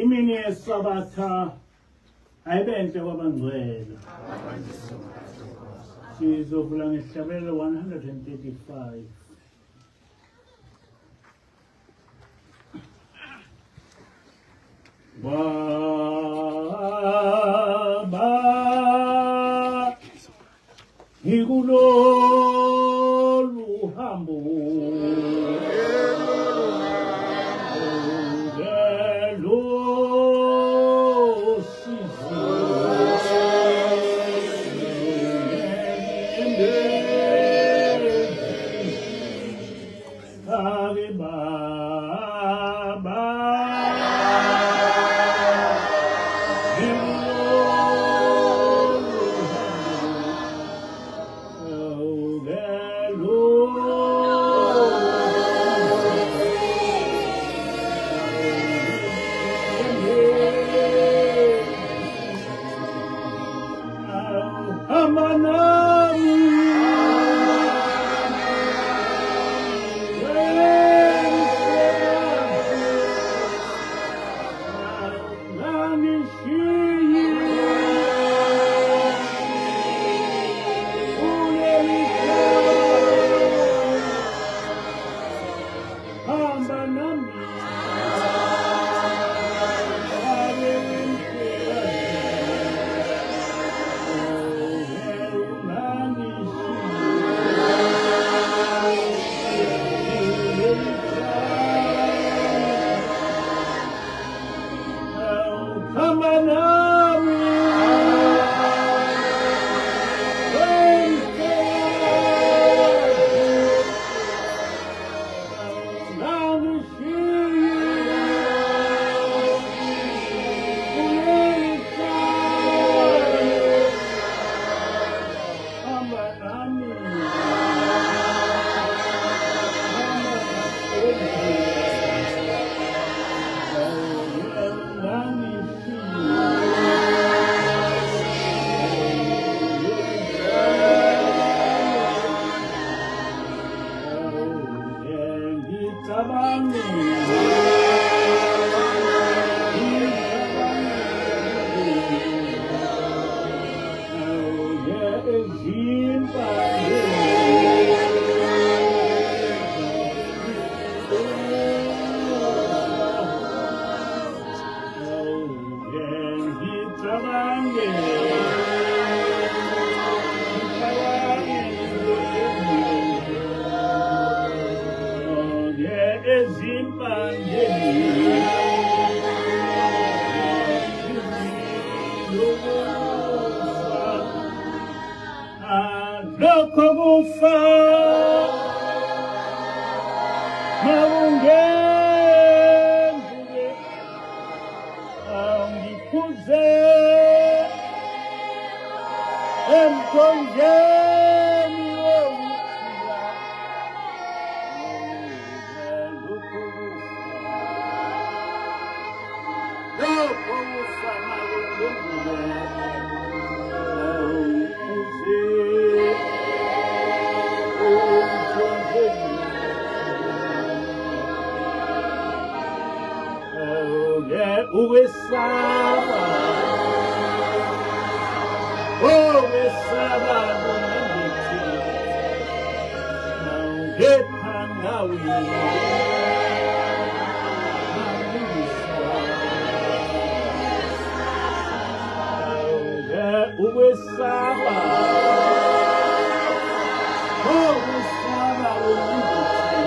Imini yeSabatha ayibenhle kwabangcwele. Sizovula ngesihlabelelo 135. Baba ngikulolu hambo Lokho kufa mawungembuke angikhuze emthonjeni wokuphila. Lokho kufa mawungembuke angikhuze emthonjeni. Ukwesaba, ukwesaba kungangithi kepha ngawe ukwesaba, ukwesaba kungangithi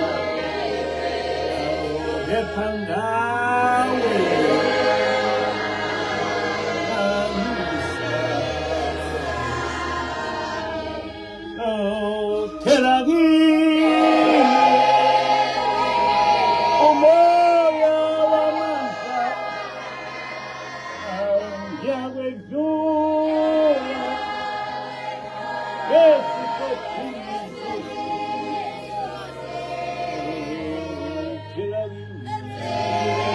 kepha ngawe. Umoya wamandla ngiyakwedlula esigodini. Thela kimi.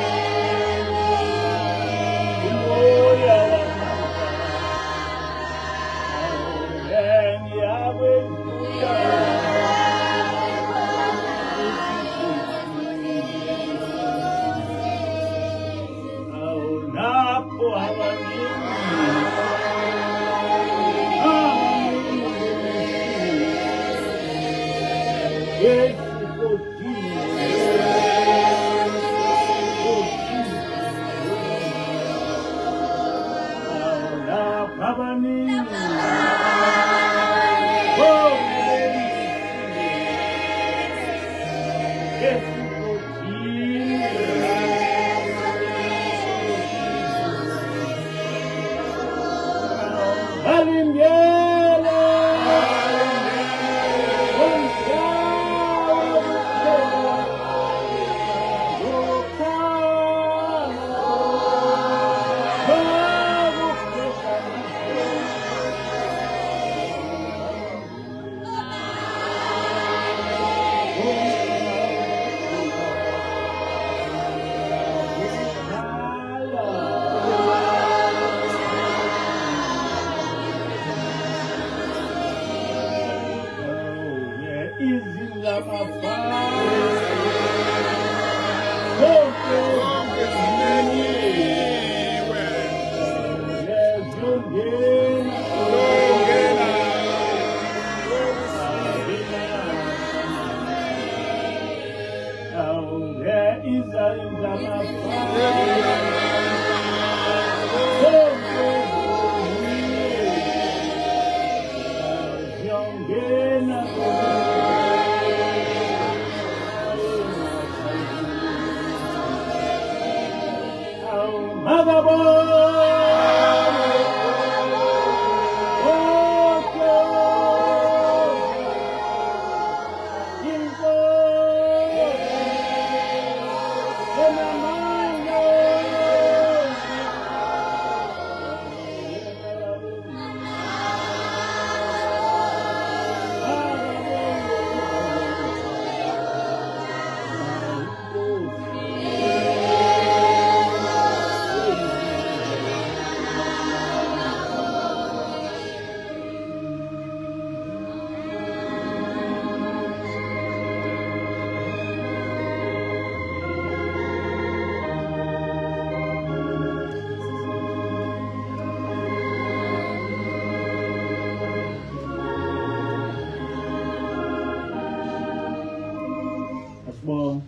Asibonge.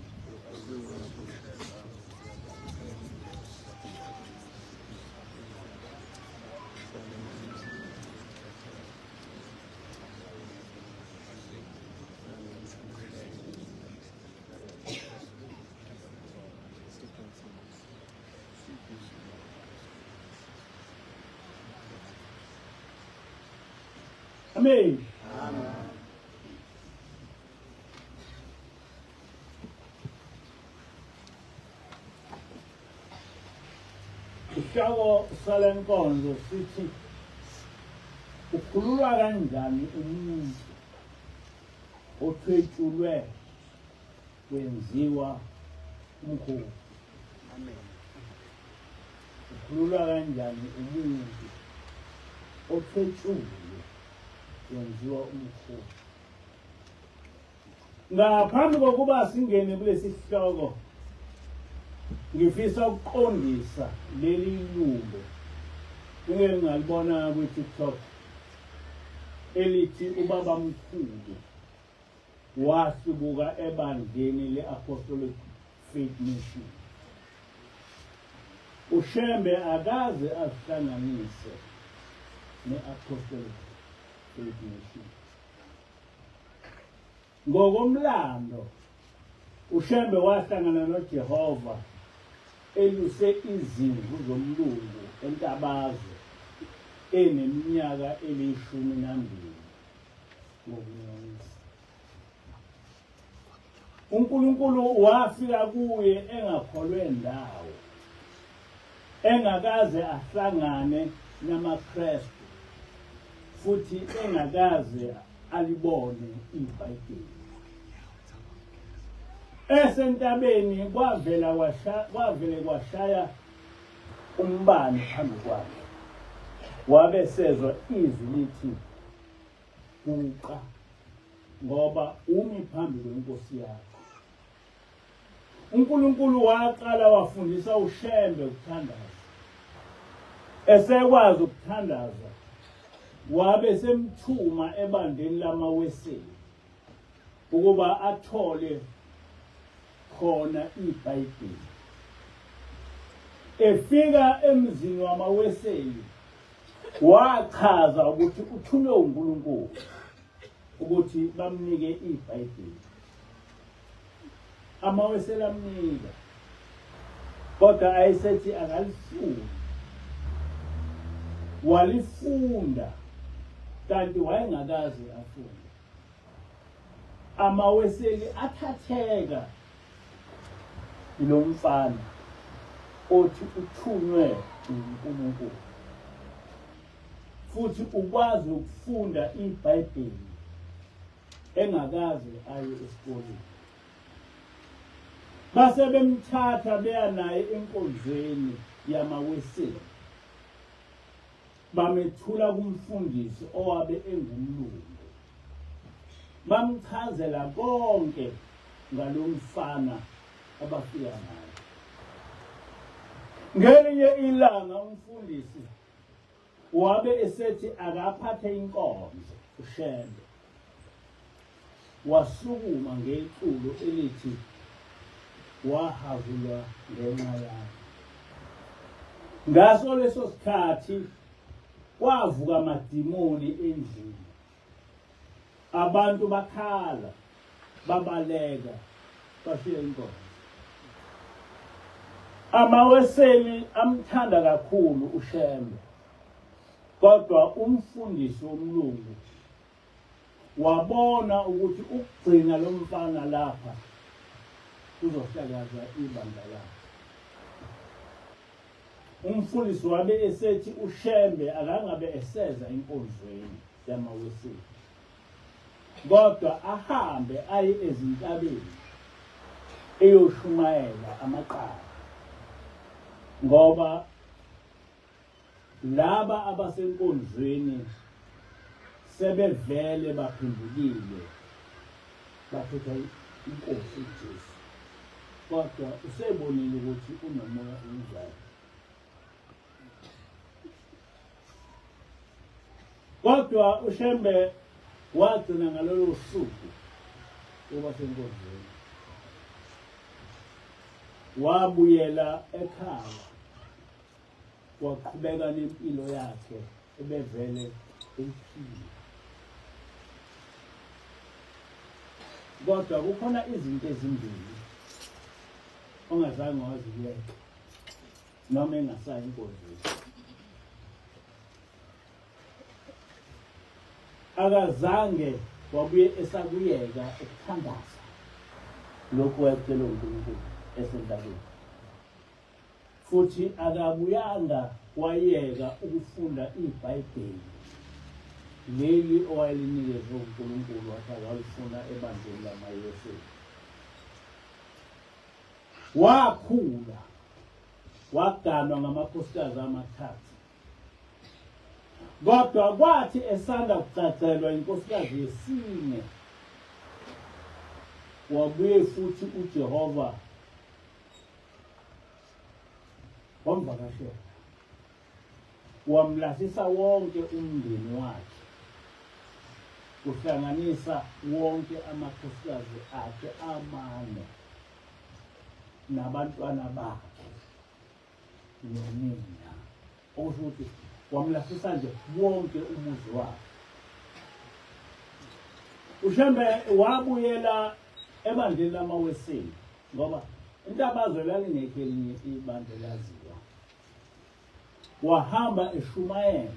Amen. Isihloko sale nkonzo sithi ukhululwa kanjani umuntu othwetshulwe wenziwa umkhuba. Amen. Ukhululwa kanjani umuntu othwetshulwe wenziwa umkhuba? Ngaphambi kokuba singene kulesi sihloko ngifisa ukuqondisa leli lungu ngeke ngalibona kwi-TikTok elithi ubabamkhulu wahlubuka ebandleni le-Apostolic Faith Mission. UShembe akaze azihlanganise ne-Apostolic Faith Mission. Ngokomlando, uShembe wahlangana noJehova eluse izimvu zomlungu eNtabazwe eneminyaka eli-12 ngokunyanyisa. UNkulunkulu wafika kuye engakholwe ndawo, engakaze ahlangane namaKristu futhi engakaze alibone iBhayibheli. Esentabeni kwavela kwasha kwavele kwashaya umbani phambi kwakhe. Wabe sezwa izwi lithi guqa ngoba umi phambi kwenkosi yakho. UNkulunkulu waqala wafundisa uShembe ukuthandaza. Esekwazi ukuthandaza wabe semthuma ebandleni lamaWeseli ukuba athole khona iBhayibheli. Efika emzini wamaWeseli wachaza ukuthi uthunywe uNkulunkulu ukuthi bamnike iBhayibheli. AmaWeseli amnika kodwa ayesethi akalifuni. Walifunda kanti wayengakaze afunde. Amaweseli athatheka lo mfana othi uthunywe uNkulunkulu futhi ukwazi ukufunda iBhayibheli engakaze aye esikoleni. Base bemthatha beya naye enkonzweni yamaWeseli. Bamethula kumfundisi owabe engumlungu. Bamchazela konke ngalo mfana abafika naye. Ngelinye ilanga umfundisi wabe esethi akaphathe inkonzo uShembe. Wasukuma ngeculo elithi wahavulwa ngenxa yami. Ngaso leso sikhathi kwavuka amadimoni endlini. Abantu bakhala, babaleka, bashiya inkonzo. Amaweseli amthanda kakhulu uShembe. Kodwa umfundisi womlungu wabona ukuthi ukugcina lo mfana lapha kuzohlakaza ibandla lakhe. Umfundisi wabe esethi uShembe akangabe eseza enkonzweni yamaWeseli, kodwa ahambe aye ezintabeni eyoshumayela amaqaba ngoba Laba abasenkonzweni sebevele baphendukile bathetha inkosi uJesu, kodwa usebonile ukuthi unomoya onjani. Kodwa uShembe wagcina ngalolo suku ukuba senkonzweni, wabuyela ekhaya waqhubeka nempilo yakhe ebevele eyiphila. Kodwa kukhona izinto ezimbili ongazange waziyeka noma engasayi enkonzweni. Akazange wabuye esakuyeka ukuthandaza lokhu wayekucela uNkulunkulu esentabeni. Futhi akabuyanga wayeka ukufunda iBhayibheli leli owayelinikezwe uNkulunkulu wathi akalifuna ebandleni lamaYesu. Wakhula waganwa ngamakhosikazi amathathu. Kodwa kwathi esanda kucacelwa inkosikazi yesine wabuye futhi uJehova wamvakashela wamlahlisa wonke umndeni wakhe kuhlanganisa wonke amakhosikazi akhe amane nabantwana bakhe nonina okusho ukuthi wamlahlisa nje wonke umuzi wakhe uShembe wabuyela ebandleni lamaWeseli ngoba intabazwe lalingekho elinye ibandla elaziwa wahamba eshumayela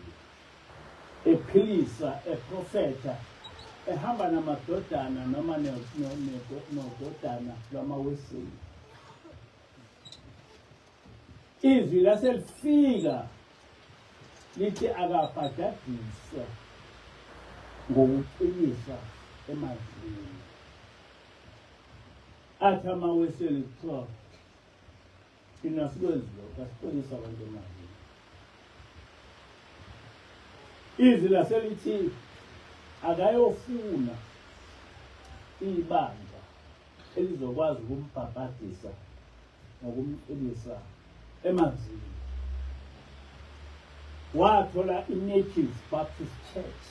ephilisa eprofetha ehamba namadodana noma nododana lwamaweseli izwi laselifika lithi akabhajadiswe ngokuqinisa emanzini athi amaweseli kuthiwa thina sikwenzi lokho asiqinisa abantu emanzini izwi laselithi akayofuna ibandla elizokwazi ukumbhabhadisa ngokumqinisa emanzini wathola i-Native Baptist Church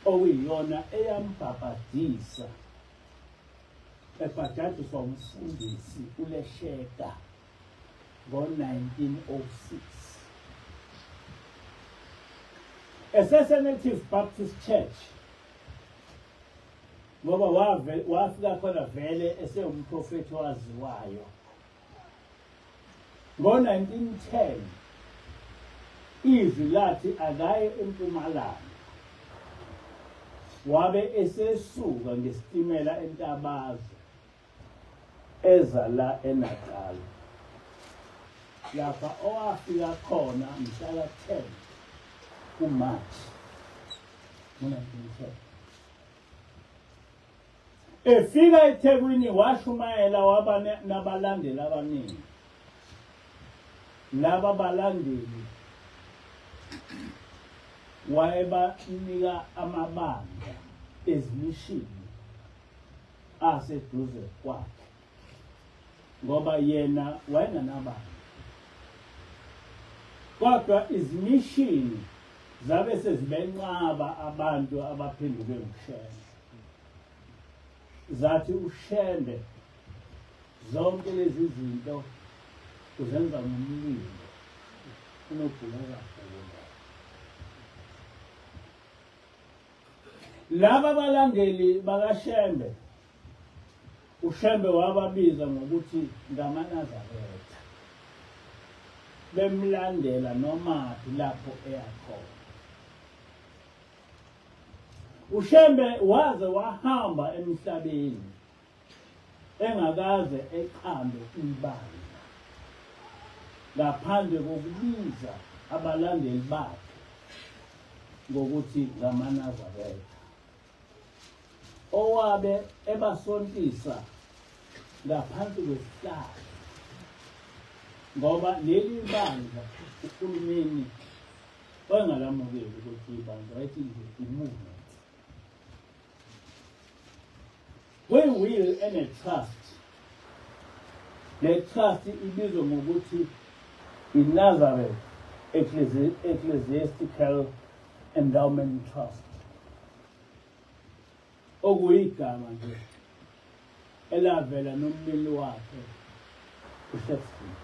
okuyiyona eyambhabhadisa. Ebhajadiswa umfundisi uLesheka ngo-1906. EseseNative Baptist Church ngoba wafika khona vele esewumprofethi owaziwayo. Ngo-1910 izwi lathi akaye empumalanga wabe esesuka ngesitimela eNtabazo eza la eNatal lapha owafika khona mhla ka-10 kuMarch ngo-1910. Efika eThekwini washumayela waba nabalandeli abaningi. Laba balandeli wayebanika amabandla ezimishini aseduze kwakhe ngoba yena wayenganabandla kodwa izimishini zabe sezibenqaba abantu abaphenduke nguShembe zathi uShembe zonke lezi zinto uzenza ngomlilo unobhula kakhulu Laba balandeli bakaShembe uShembe wababiza ngokuthi ngamaNazaretha bemlandela nomaphi lapho eya khona. UShembe waze wahamba emhlabeni engakaze eqambe ibandla ngaphandle kokubiza abalandeli bakhe ngokuthi ngamaNazaretha owabe ebasontisa ngaphansi kwesihlahla ngoba leli bandla uhulumeni wayengalamukeli ukuthi ibandla wayethi nje i-movement Kwi-will ene-trust, le trust ibizwa ngokuthi i-Nazareth Ecclesiastical Endowment Trust, okuyigama nje elavela nommeli wakhe uShakespeare.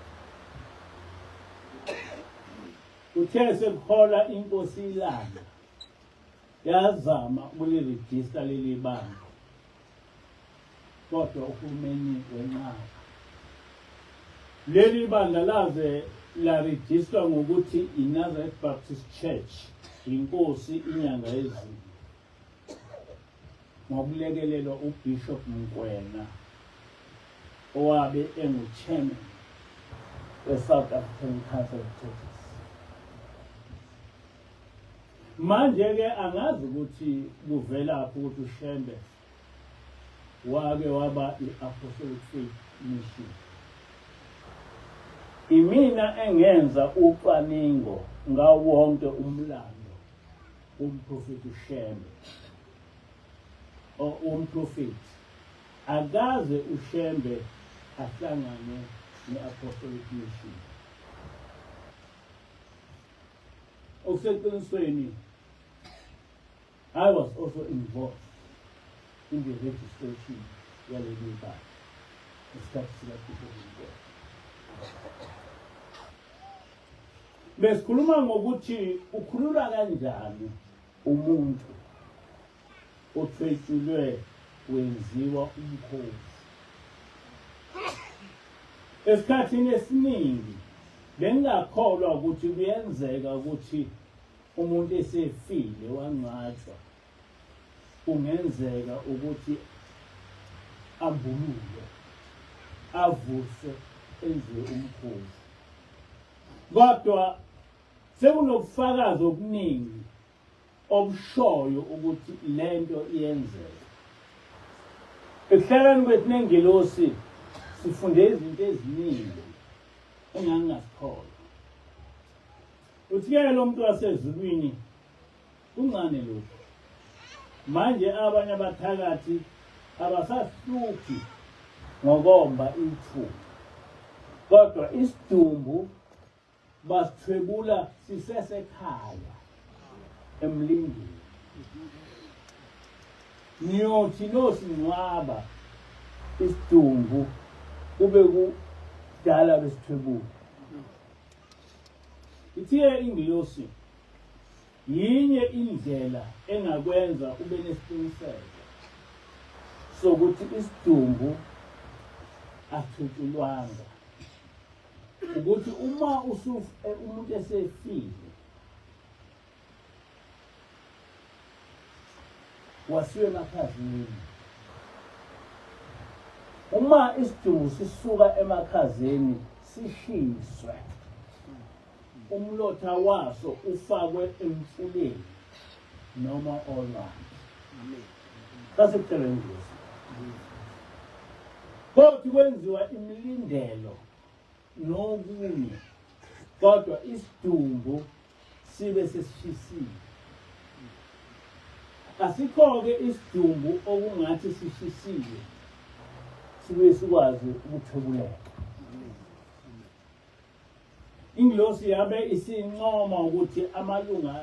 Kuthe sekuhola inkosi ilanga Yazama ukulirejista leli bandla kodwa uhulumeni wenqaba. Leli bandla laze larejistwa ngokuthi i-Nazareth Baptist Church inkosi inyanga yezulu ngokulekelelwa uBishop Mkwena owabe engu-chairman we-South African Council of Churches. Manje-ke angazi ukuthi kuvelaphi ukuthi uShembe wake waba i-Apostolic Faith Mission. Imina engenza ucwaningo ngawo wonke umlando womprofethi uShembe. Womprofethi. Akaze uShembe ahlangane ne-Apostolic Mission. Okuseqinisweni, I was also involved in the registration yaleli bandla ngesikhathi sikaBishop Nkosi. Besikhuluma ngokuthi ukhululwa kanjani umuntu othwetshulwe wenziwa umkhosi. Esikhathini esiningi bengingakholwa ukuthi kuyenzeka ukuthi umuntu esefile wangcwatshwa kungenzeka ukuthi ambululwe avuswe enziwe umkhosi kodwa sekunobufakazi obuningi obushoyo ukuthi lento iyenzeka. Ekuhlaleni kwethu nengelosi sifunde izinto eziningi engangingazikholwa. Uthi-ke lo muntu wasezulwini kuncane lokhu. Manje abanye abathakathi abasahluphi ngokomba ithuna kodwa isidumbu basithwebula sisesekhaya emlindweni niyothi nosingcwaba Isidumbu kube kudala besithwebula. Ithiye ingilosi yinye indlela engakwenza ube nesiqiniseko sokuthi isidumbu athutshulwanga ukuthi uma umuntu esefile wasiwe emakhazeni uma isidumbu sisuka emakhazeni sishiswe umlotha waso ufakwe emfuleni noma olwandle sasekucelwa ingozi kodwa kwenziwa imilindelo nokunye kodwa isidumbu sibe sesishisiwe asikho-ke isidumbu okungathi sishisiwe sibuye sikwazi ukuthwebuleka Ingilosi yabe isincoma ukuthi amalunga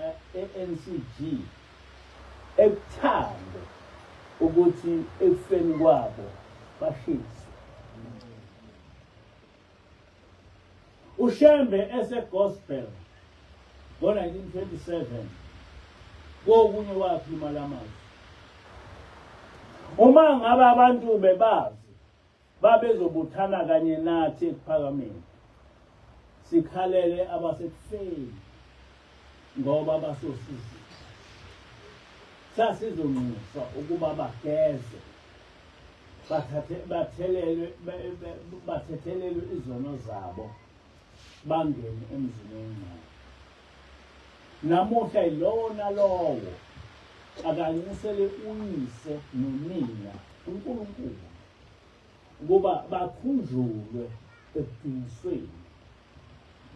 e-NCG ekuthande ukuthi ekufeni kwabo bashiswe. UShembe eseGospel ngo-1927 kokunye wakhuluma lamazwi. Uma ngabe abantu bebazi Babezobuthana kanye nathi ekuphakameni, sikhalele abasekufeni ngoba basosizini. Sasizonxuswa ukuba bageze, bathathe bathelelwe bathethelelwe izono zabo bangene emzini ongcwele. Namuhla yilowo nalowo akanxusele uyise nonina uNkulunkulu ukuba bakhunjulwe ekudingisweni,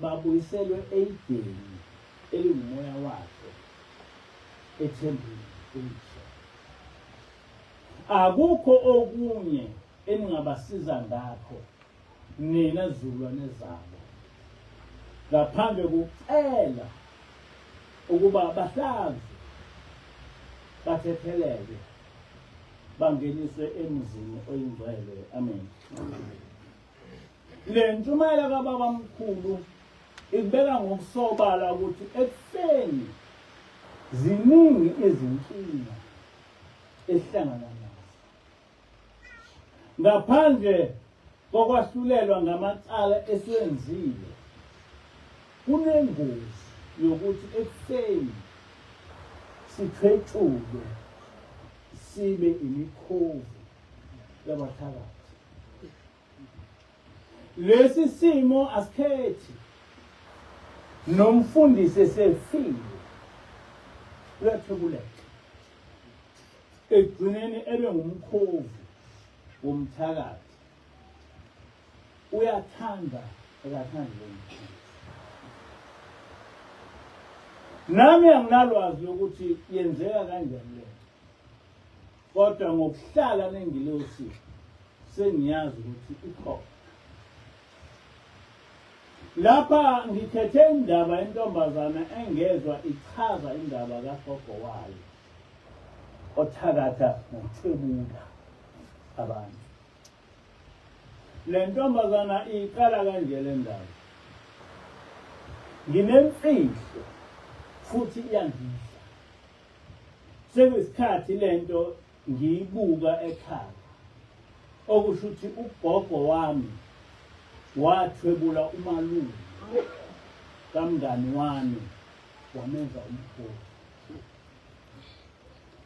babuyiselwe eyideni elingumoya wakhe ethembeni elisha. Akukho okunye eningabasiza ngakho nina zizulwane zabo ngaphandle kokucela ukuba bahlanzwe bathethelelwe bangeniswe emzini oyingcwele amen le ntshumayela kababamkhulu ikubeka ngokusobala ukuthi ekufeni ziningi izinkinga esihlangana nazo ngaphandle kokwahlulelwa ngamacala esiwenzile kunengozi yokuthi ekufeni sithwetshulwe sibe imikhovu yabathakathi. Lesi simo asikhethi nomfundisi esefile uyathwebuleka ekugcineni ebe ngumkhovu womthakathi uyathanda akathandi lo mkhovu nami anginalwazi lokuthi yenzeka kanjani le kodwa ngokuhlala nengilosi sengiyazi ukuthi ikhona lapha ngikhethe indaba yentombazana engezwa ichaza indaba kagogo wayo othakatha ngokuthwebula abantu Le ntombazana iyiqala kanje le ndaba. Nginemfihlo futhi iyangidla. Sekuyisikhathi lento ngiyibuka ekhaya. Okusho ukuthi ugogo wami wathwebula umalume kamngani wami wamenza umkhulu.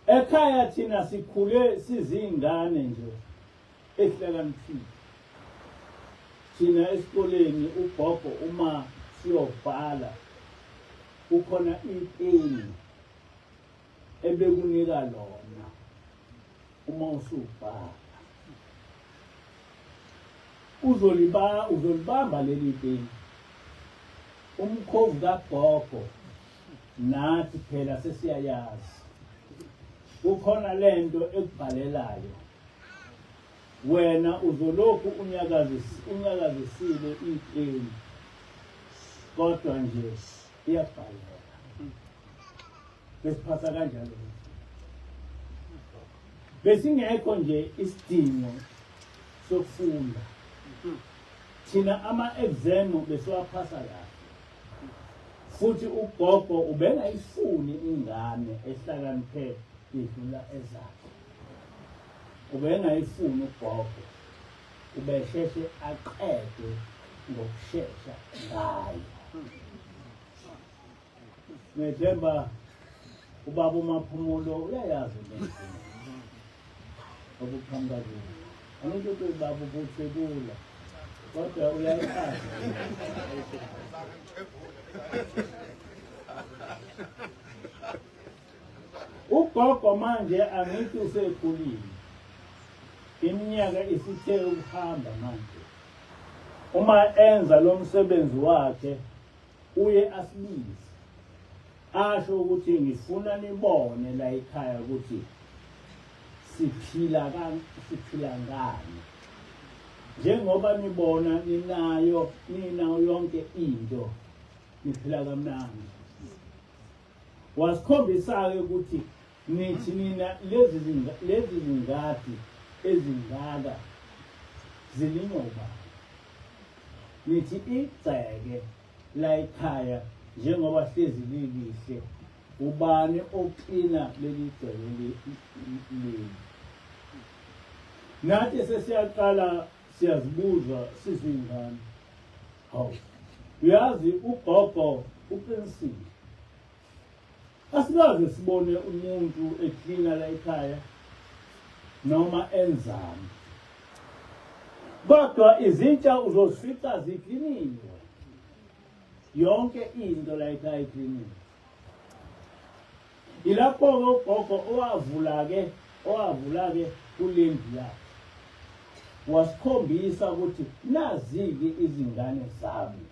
Ekhaya thina sikhule sizingane nje ehlakaniphile. Thina esikoleni ugogo uma siyobhala kukhona ipeni ebekunika lona uma usubhala. Uzoliba uzolibamba leli peni. Umkhovu kagogo nathi phela sesiyayazi. Kukhona lento ekubhalelayo wena uzolokhu unyakazisile ipeni kodwa nje iyabhaleka besiphatha kanjalo besingekho nje isidingo sokufunda. Thina ama-exam besiwaphasa kahle, futhi ugogo ubengayifuni ingane ehlakaniphe idlula ezakhe. Ubengayifuni ugogo, ubesheshe aqede ngokushesha ngayo. Ngethemba ubaba uMaphumulo uyayazi le nto okuqhamuka kuyo. Angisho ukuthi ubaba ubuthwebula kodwa uyayazi. Ugogo manje angithi usekhulile. Iminyaka isithe ukuhamba manje. Uma enza lo msebenzi wakhe uye asibize asho ukuthi ngifuna nibone la ekhaya ukuthi siphila siphila ngani njengoba nibona ninayo ninayo yonke into niphila kamnandi. Wasikhombisa-ke ukuthi nithi nina lezi lezi zingadi ezingaka zilinywa ubani. Nithi igceke la ekhaya njengoba hlezi lilihle ubani oklina leli gceke leli. Nathi sesiyaqala siyazibuza sizingane. Hawu. Uyazi ugogo uqinisile. Asikaze sibone umuntu eklina la ekhaya noma enzani. Kodwa izintsha uzozifica zikliniwe. Yonke into la ekhaya ikliniwe. Yilapho-ke ugogo owavula-ke owavula-ke kule ndlu yakhe wasikhombisa ukuthi nazi-ke izingane zami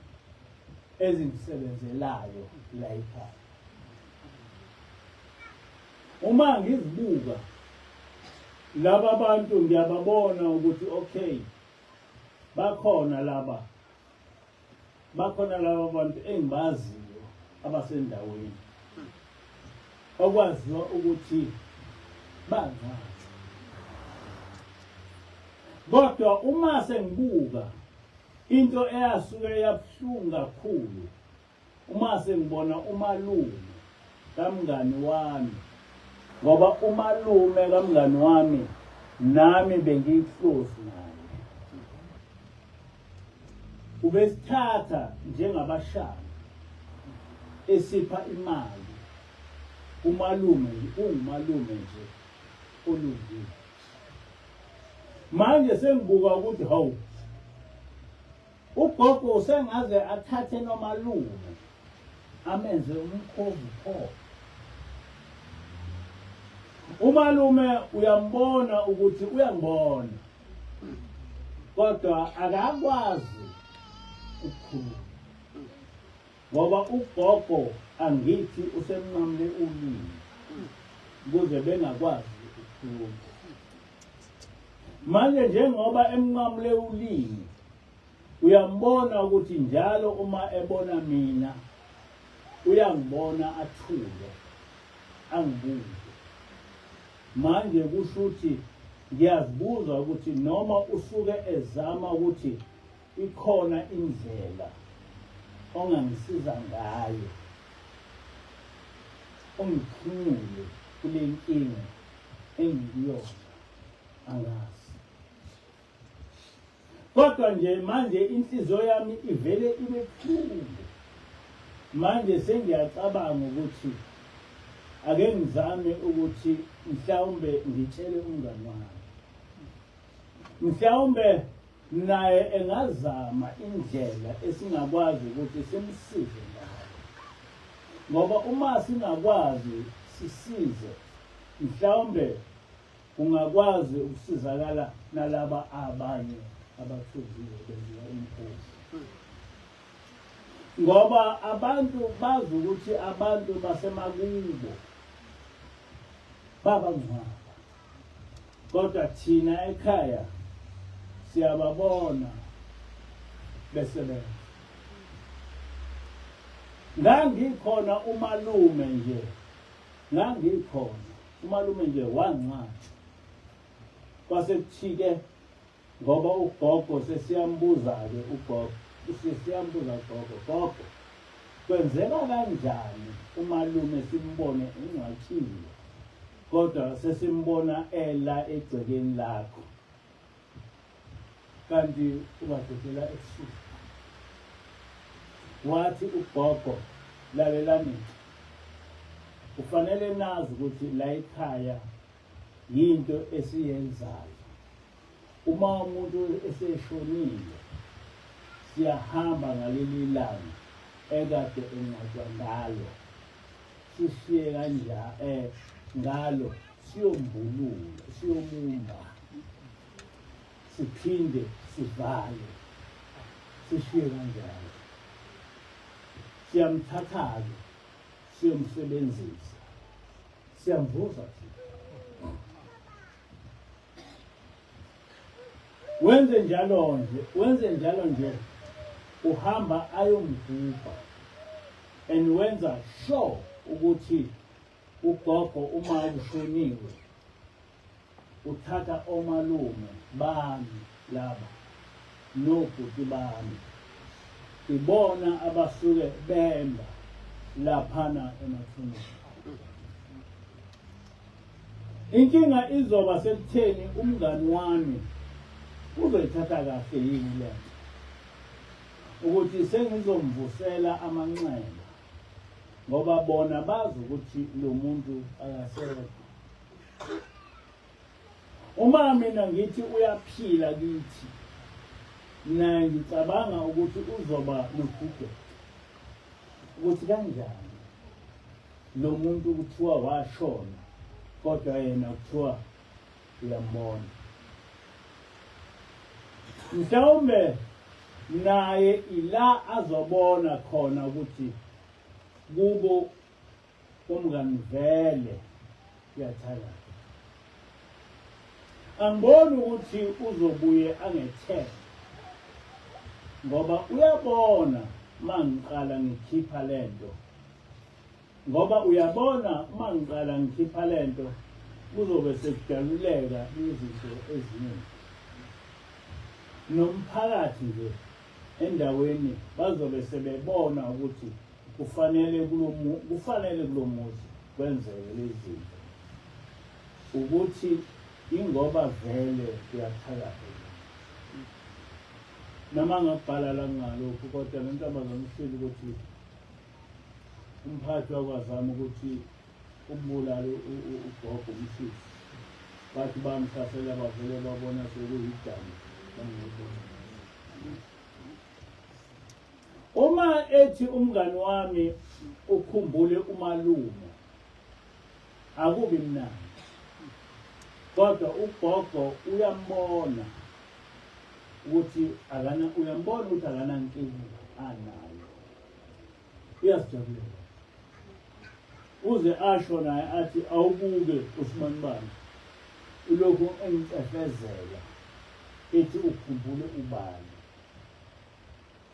ezingisebenzelayo la ekhaya. Uma ngizibuka laba bantu ngiyababona ukuthi okay bakhona laba bakhona laba bantu engibaziyo abasendaweni okwaziwa ukuthi bangcwatshwa kodwa uma sengibuka into eyasuke yabuhlungu kakhulu Uma sengibona umalume kamngani wami ngoba umalume kamngani wami nami bengiyiclose naye ubesithatha njengabashana esipha imali umalume ungumalume nje olungile manje sengibuka ukuthi hawu Ugogo usengaze athathe nomalume amenze umkhovu pho. Umalume uyambona ukuthi uyangibona kodwa akakwazi ukukhuluma ngoba ugogo angithi usemnqamule ulimi ukuze bengakwazi ukukhuluma. Manje njengoba emnqamule ulimi uyambona ukuthi njalo uma ebona mina uyangibona athule angibuze. Manje kusho ukuthi ngiyazibuza ukuthi noma usuke ezama ukuthi ikhona indlela ongangisiza ngayo ungikhulule kule nkinga engikuyona angazi. Kodwa nje manje inhliziyo yami ivele ibe buhlungu. Manje sengiyacabanga ukuthi ake ngizame ukuthi mhlawumbe ngitshele umngani wami. Mhlawumbe naye engazama indlela esingakwazi ukuthi simsize ngayo. Ngoba uma singakwazi sisize mhlawumbe Ungakwazi ukusizakala nalaba abanye abathunjiwe benziwa umkhosi. Ngoba abantu bazi ukuthi abantu basemakubo babangcwaba. Kodwa thina ekhaya siyababona besebenza. Ngangikhona umalume nje, ngangikhona. Umalume nje wangcwatshwa. Kwase kuthi-ke Ngoba ugogo sesiyambuza-ke ugogo, sesiyambuza ugogo, gogo, kwenzeka kanjani umalume simbone engcwatshiwe kodwa sesimbona ela egcekeni lakho kanti ubadedela ebusuku? Wathi ugogo, lalelani, kufanele nazi ukuthi la ekhaya yinto esiyenzayo. Uma umuntu eseshonile siyahamba ngaleli langa ekade engcwatshwa ngalo, sishiye kanja ngalo siyombulula, siyomumba, siphinde sivale, sishiye kanjalo. Siyamthatha-ke siyomsebenzisa, siyamvusa thina. Wenze njalo nje, wenze njalo nje, uhamba ayomgubha and wenza sure ukuthi ugogo uma ushoniwe uthatha omalume bami laba nobhuti bami, ibona abasuke bemba laphana emathuneni. Inkinga izoba sekutheni umngani wami uzoyithatha kahle yini le nto ukuthi sengizomvusela amanxeba, ngoba bona bazi ukuthi lo muntu akasekho. Uma mina ngithi uyaphila kithi, naye ngicabanga ukuthi uzoba nokugugeka ukuthi kanjani lo muntu kuthiwa washona kodwa yena kuthiwa uyambona. Mhlawumbe naye ila azobona khona ukuthi kubo komngani vele uyathakatha. Angiboni ukuthi uzobuye angethembe ngoba uyabona mangiqala ngikhipha lento, ngoba uyabona uma ngiqala ngikhipha lento kuzobe sekudaluleka izinto eziningi, nomphakathi nje endaweni bazobe sebebona ukuthi kufanele kulomu kufanele kulomuzi kwenzeke lezi zinto, ukuthi ingoba vele kuyathakatha. Noma ngakubhala la ngalokhu, kodwa le ntombazane ushilo ukuthi umphathi wakwazama ukuthi umbulale ugogo umshisi, bathi bamhlasela bavele babona sekuyidamu bangayibona. Uma ethi umngani wami ukhumbule umalume, akubi mnandi, kodwa ugogo uyambona ukuthi akana, uyambona ukuthi akanankinga anayo, uyazijabulela uze asho naye athi awubuke usibanibani ulokhu engicefezela ethi ukhumbule ubani,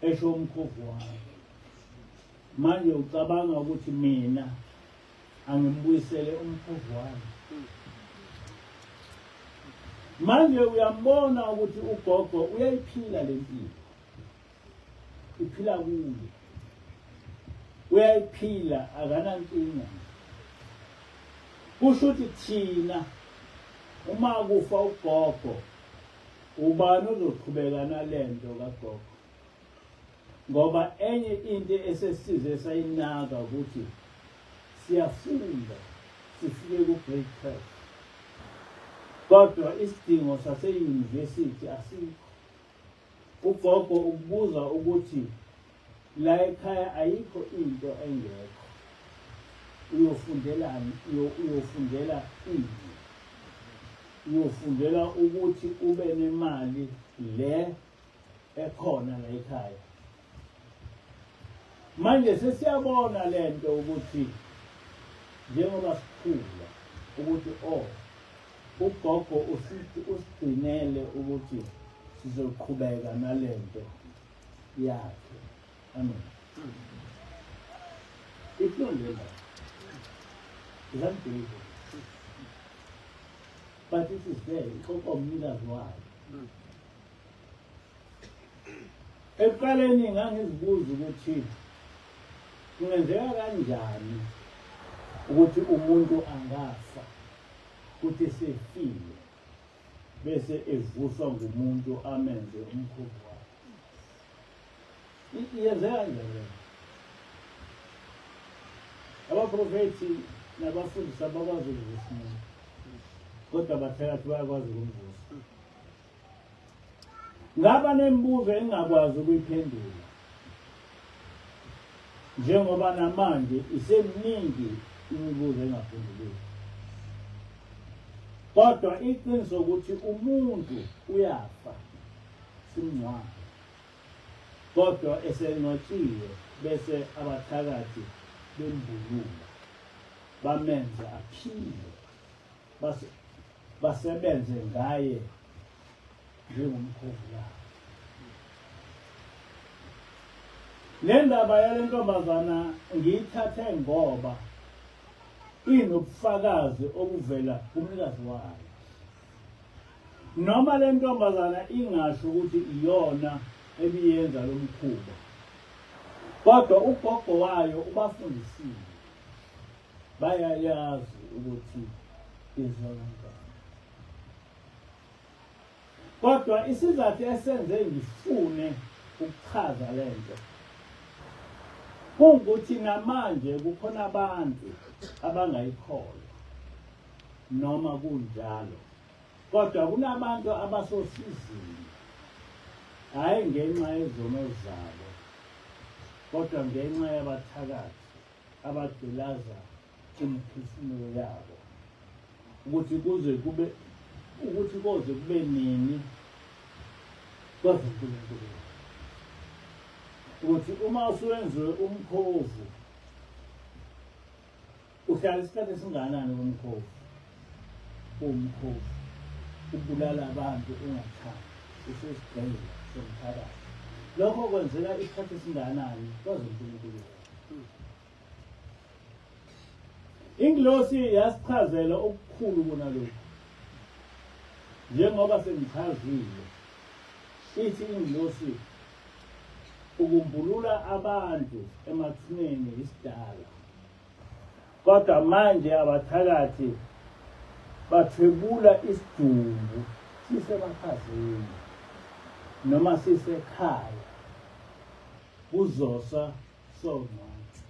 esho umkhovu wami. Manje ucabanga ukuthi mina angimbuyisele umkhovu wami? Manje uyambona ukuthi ugogo uyayiphila le mpilo, iphila kuye, uyayiphila, akanankinga. Kusho ukuthi thina uma kufa ugogo, ubani ozoqhubeka nalento kagogo? Ngoba enye into esesize sayinaka ukuthi siyafunda sifike ku-grade 12, kodwa isidingo sase-university asikho. Ugogo ukubuza ukuthi la ekhaya ayikho into engekho, uyofundelani? Uyofundela ini? Uyofundela ukuthi ube nemali le ekhona la ekhaya. Manje sesiyabona lento ukuthi njengoba sikhula ukuthi oh ugogo usithi usigcinele ukuthi sizoqhubeka nalento yakhe. Amen. Ibuhlungu le ndaba. Is unbelievable. But it is there, ixoxa umnikazi wayo. Ekuqaleni ngangizibuza ukuthi kungenzeka kanjani ukuthi umuntu angafa kuthi sefile bese evuswa ngumuntu amenze umkhuba wakhe. Iyenzeka kanjani leyo? Abaprofethi nabafundisi abakwazi ukuvusa umuntu, kodwa abathakathi bayakwazi ukumvusa. Ngaba nemibuzo engingakwazi ukuyiphendula njengoba namanje iseminingi imibuzo engaphenduliwe. Kodwa iqiniso ukuthi umuntu uyafa simngcwabe, kodwa esengcwatshiwe bese abathakathi bembulula bamenze aphile basebenze ngaye njengomkhovu yabo. Le ndaba yale ntombazana ngiyithathe ngoba inobufakazi obuvela kumnikazi wayo. Noma le ntombazana ingasho ukuthi iyona ebiyenza lo mkhuba, kodwa ugogo wayo ubafundisile bayayazi ukuthi yenziwa kanjani. Kodwa isizathu esenze ngifune ukuchaza le nto kungukuthi namanje kukhona abantu abangayikholwa noma kunjalo, kodwa kunabantu abasosizini, hhayi ngenxa yezono zabo, kodwa ngenxa yabathakathi abagqilaza imiphefumulo yabo ukuthi kuze kube ukuthi koze kube nini kwazi uNkulunkulu ukuthi uma usuwenziwe umkhovu uhlala isikhathi esingakanani kumkhovu umkhovu ubulala abantu ungathandi usesigqila somphakathi lokho kwenzeka isikhathi esingakanani kwazi uNkulunkulu. Ingilosi yasichazela okukhulu kunalokhu. Njengoba sengichazile, ithi ingilosi ukumbulula abantu emathuneni isidala. Kodwa manje abathakathi bathwebula isidumbu sisemakhazeni noma sisekhaya kuzosa songcwatshwa.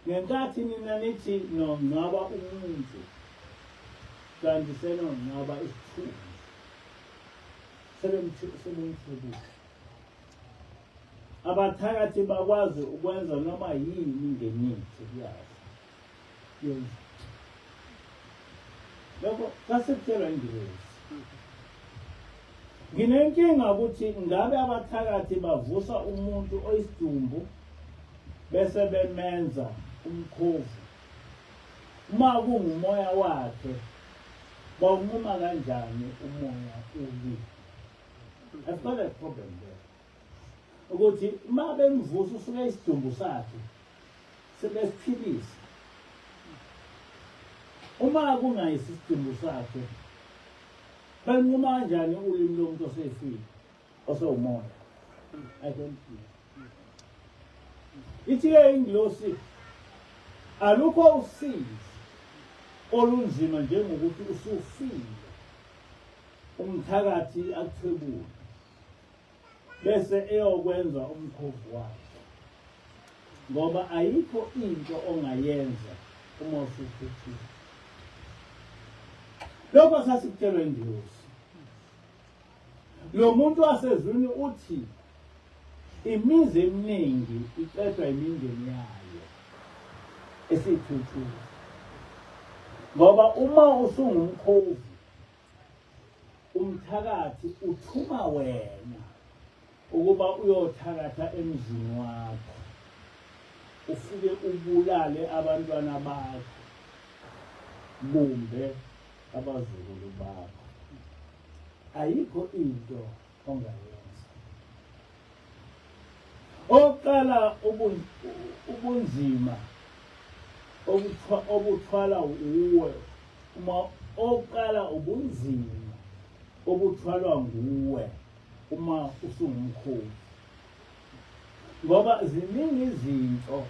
Ngenkathi nina nithi nongcwaba umuntu kanti senongcwaba isithunzi sebemthwebula. Abathakathi bakwazi ukwenza noma yini ngemithi kuyazi. Yenza. Lokho sasikutshelwa ingilosi. Nginenkinga ukuthi ngabe abathakathi bavusa umuntu oyisidumbu bese bemenza umkhovu. Uma kungumoya wakhe bawunquma kanjani umoya ulimi? I've got a problem there. Ukuthi uma bemvusa usuke isidumbu sakhe sebesiphilisa. Uma kungayisi isidumbu sakhe benquma kanjani ulimi lomuntu osefile osewumoya? I don't know. Ithi-ke ingilosi alukho usizi olunzima njengokuthi usufile umthakathi akuthwebule bese eyokwenza umkhovu wakhe ngoba ayikho into ongayenza uma usuphethile. Lokho sasikutshelwa ingilosi. Lo muntu wasezulwini uthi imizi eminingi iqedwa imindeni yayo esiyithuthile ngoba uma usungumkhovu Umthakathi uthuma wena ukuba uyothakatha emzini wakho, ufike ubulale abantwana bakho kumbe abazukulu bakho. Ayikho into ongayenza. Oqala ubunzima obuthwala uwe uma oqala ubunzima obuthwalwa nguwe uma usungumkhulu, ngoba ziningi izinto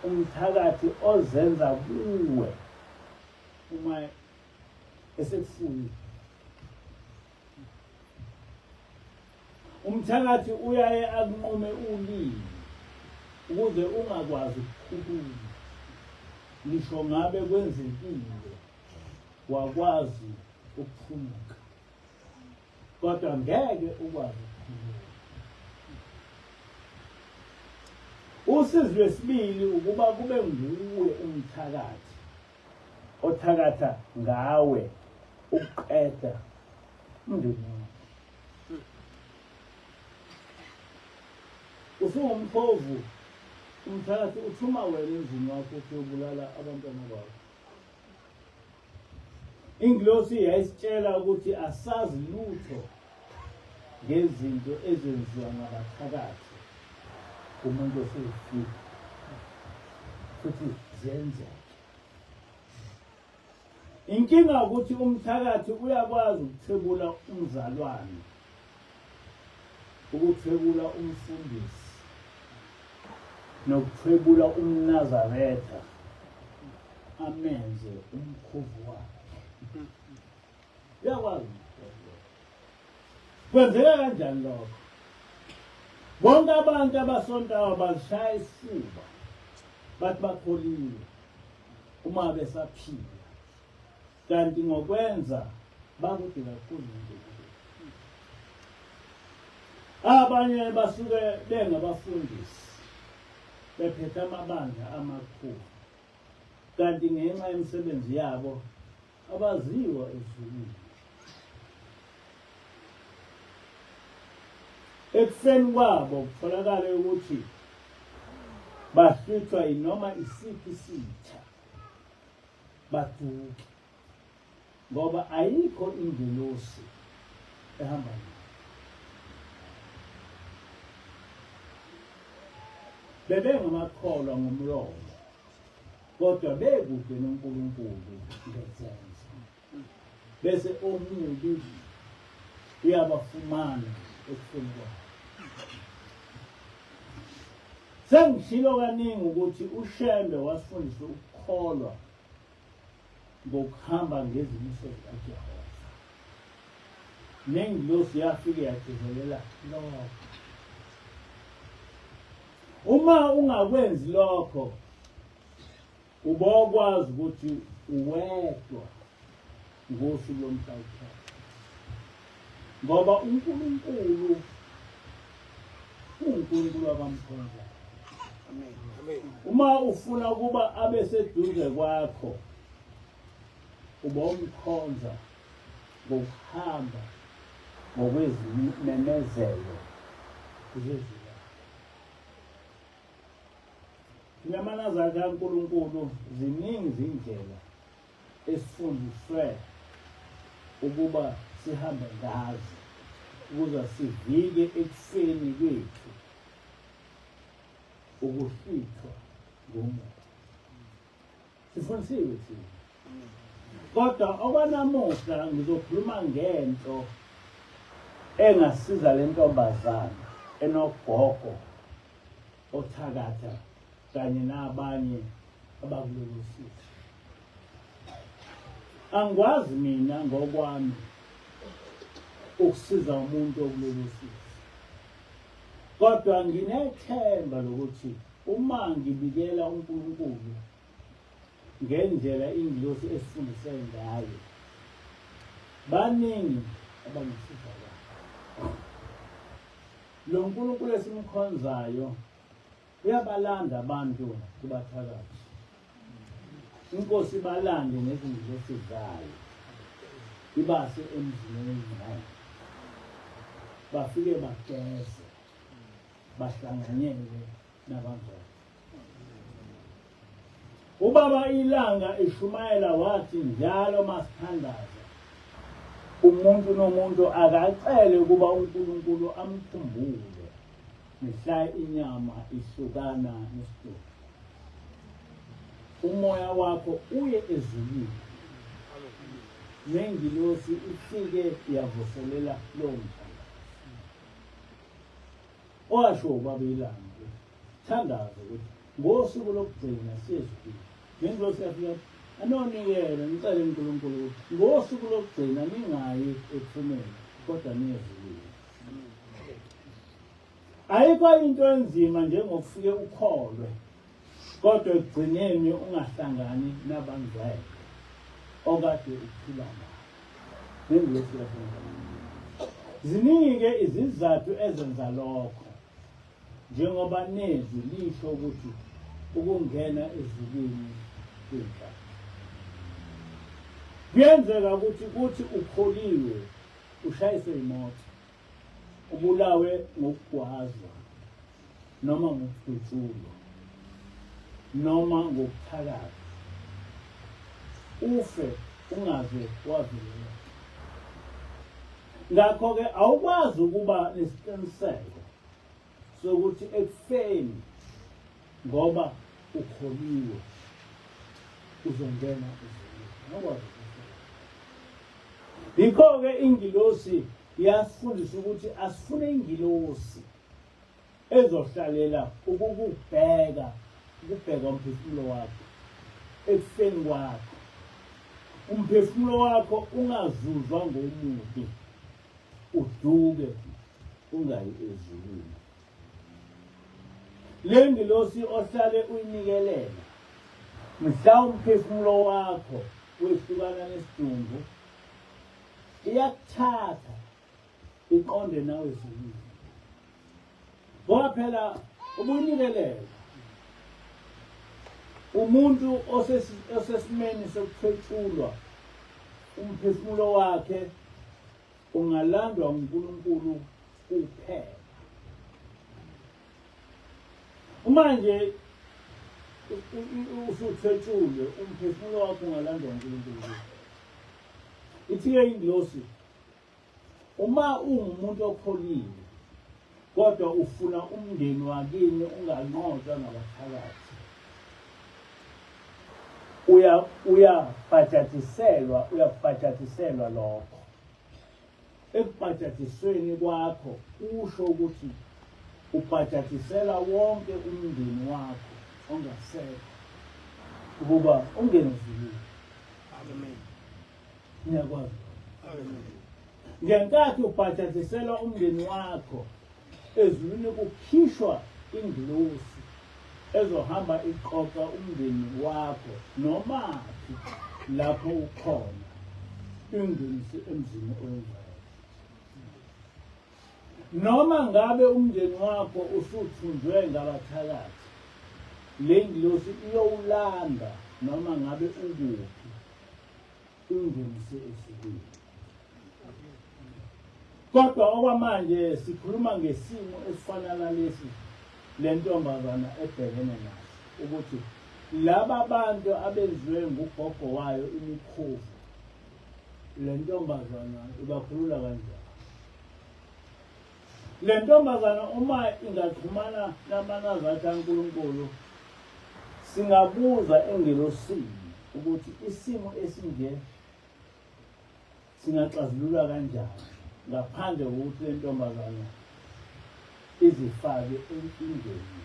umthakathi ozenza kuwe uma esekufunile. Umthakathi uyaye akunqume ulimi ukuze ungakwazi ukukhuluma, ngisho ngabe kwenzekile wakwazi ukuphunyuka, kodwa ngeke ukwazi ukukhuluma. Usizi lwesibili ukuba kube nguwe umthakathi othakatha ngawe ukuqeda umndeni wakho. Usungumkhovu, umthakathi uthuma wena emzini wakho ukuthi uyobulala abantwana bakho. Ingilosi yayisitshela ukuthi asazi lutho ngezinto ezenziwa ngabathakathi kumuntu osefile futhi ziyenzeka. Inkinga ukuthi umthakathi uyakwazi ukuthwebula umzalwane, ukuthwebula umfundisi nokuthwebula umNazaretha amenze umkhovu wakhe. Uyakwazi. Kwenzeka kanjani lokho? Bonke abantu abasontayo bazishaya isifuba bathi bakholiwe uma besaphila, kanti ngokwenza bakude kakhulu noNkulunkulu. Abanye basuke bengabafundisi bephethe amabandla amakhulu, kanti ngenxa yemisebenzi yabo abaziwa ezulwini. Ekufeni kwabo kutholakale ukuthi bahlwithwa yinoma isiphi isitha baduke, ngoba ayikho ingelosi ehamba nayo. Bebengamakholwa ngomlomo, kodwa bekude noNkulunkulu ngezenzo. Bese omubi uyabafumana ekufeni kwabo. Sengishilo kaningi ukuthi uShembe wasifundisa ukukholwa ngokuhamba ngezimiso zikaJehova. Nengilosi yafike yagcizelela lokho. Uma ungakwenzi lokho, ubokwazi ukuthi uwedwa ngosuku lomhlawukhelo, ngoba uNkulunkulu uNkulunkulu abamkhonzayo. Uma ufuna ukuba abe seduze kwakho, ubomkhonza ngokuhamba ngokwezimemezelo zezwi lakhe. Thina manazaretha kaNkulunkulu ziningi izindlela esifundiswe ukuba sihambe ngazo ukuze sivike ekufeni kwethu ukuhlwithwa ngomuthi. Sifundisiwe thina. Kodwa okwanamuhla ngizokhuluma ngento engasiza le ntombazana enogogo othakatha kanye nabanye abakulolu sizi. Angikwazi mina ngokwami ukusiza umuntu okulolu sizi, kodwa nginethemba lokuthi uma ngibikela uNkulunkulu ngendlela ingilosi esifundise ngayo, baningi abangasizakala. Lo Nkulunkulu esimkhonzayo uyabalanda abantu kubathakathi. Inkosi ibalande nezingilosi zayo, ibase emzini oyingcwele, bafike bageze, bahlanganyele nabangcwele. Ubaba iLanga eshumayela wathi njalo masithandaza umuntu nomuntu akacele ukuba uNkulunkulu amkhumbule mihla inyama ihlukana nesidumbu. Umoya wakho uye ezulwini, nengilosi ifike yavuselela lowo mthandazo. Owasho ubaba ilanga ukuthi thandaza ukuthi ngosuku lokugcina siyezulwini. Nengilosi yafika anonikele ngicele uNkulunkulu ukuthi ngosuku lokugcina ningayi ethuneni kodwa niye ezulwini. Ayikho into enzima njengokufike ukholwe kodwa ekugcineni ungahlangani nabangcwele okade uphila nabo. Nengilosi yafika. Ziningi-ke izizathu ezenza lokho njengoba nezwi lisho ukuthi ukungena ezulwini kuyinhlanhla. Kuyenzeka ukuthi kuthi ukholiwe ushayiswe imoto ubulawe ngokugwazwa noma ngokudutshulwa noma ngokuthakatha ufe ungaze wavikeleka. Ngakho-ke awukwazi ukuba nesiqiniseko sokuthi ekufeni ngoba ukholiwe uzongena ezulwini. Awukwazi. Yikho-ke ingilosi yasifundisa ukuthi asifune ingilosi ezohlalela ukukubheka, ukubheka umphefumulo wakho ekufeni kwakho. Umphefumulo wakho ungazuzwa ngomubi, uduke ungayi ezulwini. Le ngilosi ohlale uyinikelela mhla umphefumulo wakho wehlukana nesidumbu iyakuthatha iqonde nawe ezulwini ngoba phela ubuyinikelela umuntu osesimeni sokuthwetshulwa umphefumulo wakhe ungalandwa uNkulunkulu kuphela. Uma nje usuthwetshulwe umphefumulo wakho ungalandwa uNkulunkulu kuphela. Ithi-ke ingilosi uma ungumuntu okholile kodwa ufuna umndeni wakini unganqotshwa ngabathakathi uya uyabhajadiselwa uyabhajadiselwa lokho ekubhajadisweni kwakho usho ukuthi ubhajadisela wonke umndeni wakho ongasekho ukuba ungene ezulwini. Amen. Niyakwazi. Amen. Ngenkathi ubhajadisela umndeni wakho ezulwini kukhishwa ingilosi ezohamba iqoqa umndeni wakho nomaphi lapho ukhona ingenise emzini oyingcwele. Noma ngabe umndeni wakho usuthunjwe ngabathakathi, le ngilosi iyowulanda noma ngabe ukuphi ungenise ezulwini. Kodwa okwamanje sikhuluma ngesimo esifana nalesi le ntombazana ebhekene naso ukuthi laba bantu abenziwe ngugogo wayo imikhovu le ntombazana ibakhulula kanjani? Le ntombazana uma ingaxhumana namanazathi kaNkulunkulu singabuza engelosini ukuthi isimo esinje singaxazululwa kanjani ngaphandle kokuthi le ntombazana izifake enkingeni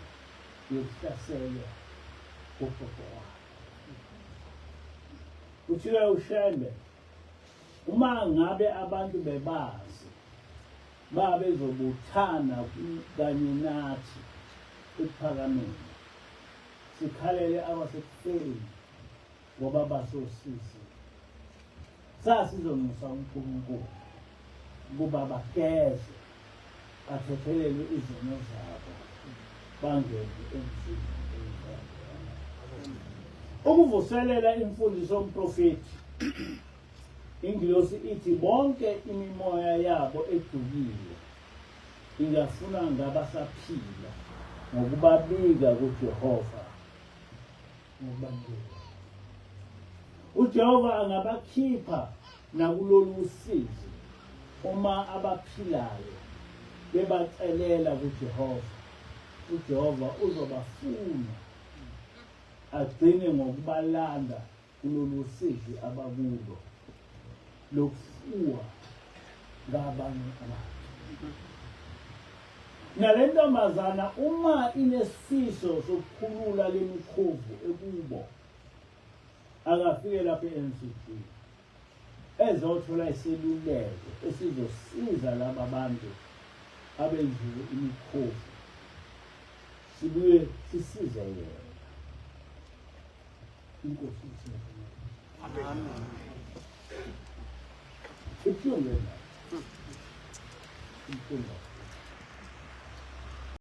yokuhlaselwa kogogo wayo. Kuthiwa uShembe uma ngabe abantu bebazi babezobuthana kanye nathi ekuphakameni sikhalele abasekufeni ngoba basosizi sasizonxusa uNkulunkulu ukuba bageze bathethelelwe izono zabo bangene emzini. Ukuvuselela imfundiso yomprofethi ingilosi ithi bonke imimoya yabo edukile ingafuna ngabasaphila ngokubabika kuJehova ngokubanika. UJehova angabakhipha nakulolu usizi uma abaphilayo bebacelela kuJehova. UJehova uzobafuna agcine ngokubalanda kulolu sizi abakulo lokufuwa ngabanye abantu. Nale ntombazana uma inesifiso sokukhulula lemikhovu ekubo, akafike lapha e-NCG ezothola iseluleko esizosiza laba bantu abenziwe imikhovu, sibuye sisize